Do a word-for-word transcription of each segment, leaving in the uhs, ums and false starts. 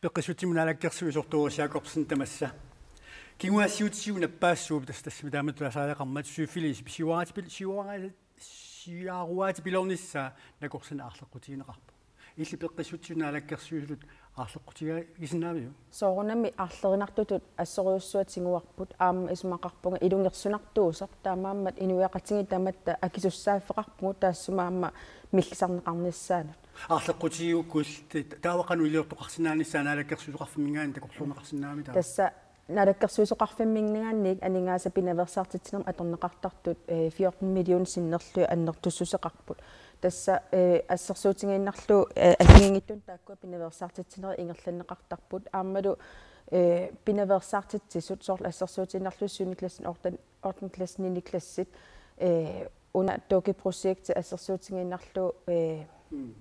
Peqqissutsimut naalakkersuisoq Doris Jakobsen tamassa. Kinguaassiuutitigut nappaassuup tassa tassami taamatut taasariaqarmat syfilis siuaraatipil-, siuara-, siuaruaatipiloornissaa nakorsanik aarleqqutigineqarpoq. Illit peqqissutsimut naalakkersuisutut aarleqqutigigisinnaaviuk? Soorunami aarlerinartutut assorujussuaq tiguarput, aamma isumaqarpunga ilungersunartuusoq, taamaammat inuiaqatigiit tamatta akisussaaffeqarpugut taassuma aamma millisarneqarnissaanut. Aarleqqutigigukku illit taava qanoq iliortoqarsinnaanissaa naalakkersuisoqarfimminngaanniit takorluuineqarsinnaammat taava? Tassa naalakkersuisoqarfimminngaanniit aningaasat pinaveersaartitsinermut atorneqartartut, eh, fjorten million sinnerlugit annertussuseqarput. Tassa, eh, assersuutigiinnarlugu, eh, assigiinngitsunik taakkua pinaveersaartitsinerit ingerlanneqartarput. Aammalu, eh, pinaveersaartitsisut soorlu assersuutigiinnarlugu syvende klassen, ottende, ottende klassen, niende klassit, eh, una dukkeprojekti assersuutigiinnarlugu, eh, Mm.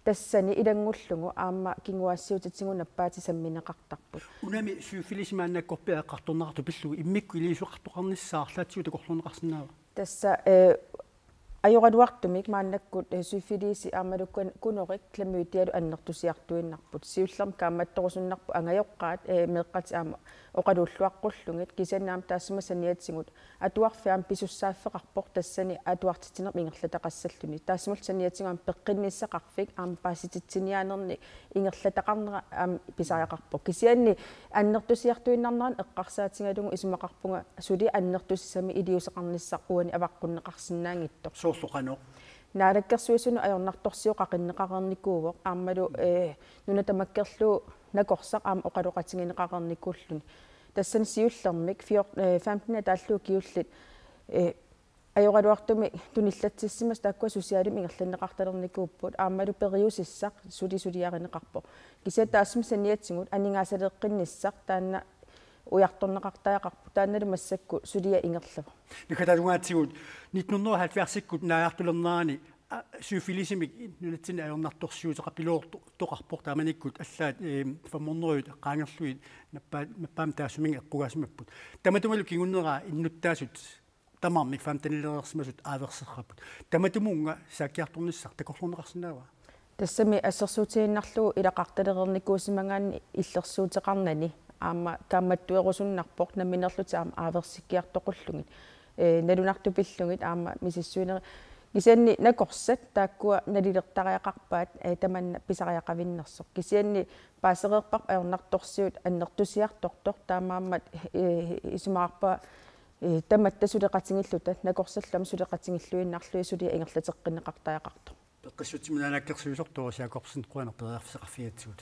tassani ilanngullugu aamma kinguaassiuutitigut nappaatit sammineqartarput. Unami syfilisi maannakkorpiaq eqqartorneqartoq pillugu immikkut iliuuseqartoqarnissaa arlaatigut takorluuineqarsinnaava? Tassa, eh, ajoraluartumik maannakkut, eh, syfilisi aammalu kun-, gonorrhea klamydialu annertusiartuinnarput. Siullermik kaammattorusunnarput angajoqqaat, eh, meeqqatit aamma oqaluulluaqqullugit, kisianni aamma taassuma saniatigut atuarfik aamma pisussaaffeqarpoq tassani atuartitsinermik ingerlataqassalluni. Taassumalu saniatigut aamma peqqinnissaqarfik aamma paasititsiniaanernik ingerlataqarnera aamma pisariaqarpoq. Kisianni annertusiartuinnarnerani eqqarsaatigalugu isumaqarpunga suli annertusisamik iliuuseqarnissaq uani avaqqunneqarsinnaanngitsoq. Soorlu qanoq? Naalakkersuisunut ajornartorsiut qaqinneqareernikuuvoq aammalu, eh, nuna tamakkerlugu nakorsaq aamma oqaloqatigineqareernikuulluni. Tassani siullermik fjor-, eh, femten taallugu kingulliit, eh, ajoraluartumik tunillatsissimasut taakkua susiaalimik ingerlanneqartalernikuupput aammalu periusissaq suli suliarineqarpoq. Kisianni taassuma saniatigut aningaasaleeqqinnissaq taanna ujartorneqartariaqarpoq, taannalu massakkut suliaq ingerlavoq. Naggataatungaatsigut nitten hundrede og halvfjerdsikkut naajartulernerani, a, syfilisimik nunatsinni ajornartorsiuteqarpiloortoqarpoq taamanikkut allaat, eh, fem hundrede qaangerlugit nappaa-, nappaammik taassuminnga eqqugaasimapput. Tamatumalu kinguneraa innuttaasut tamarmik femtenilereersimasut aaverseqqapput. Tamatumunnga saakkiartornissaq takorluuineqarsinnaava? Tassami assersuutigiinnarlugu ilaqartalereernikuusimagaanni illersuuteqarnani aamma kaammattuerusunnarpoq nammineerlutik aamma aaversikkiartoqqullugit. Eh, nalunartut pillugit aamma misissuinerit. Kisianni nakorsat taakkua nalilertariaqarpaat, eh, tamanna pisariaqavinnersoq. Kisianni paasereerparput ajornartorsiut annertusiartortoq, taamaammat, eh, isumaqarpunga, eh, tamatta suleqatigiilluta, nakorsallu aamma suleqatigiilluinnarlugit suliaq ingerlateqqinneqartariaqartoq. Peqqissutsimut naalakkersuisoq Doris Jakobsen, qujanaq periarfissaqarfigigatsigut.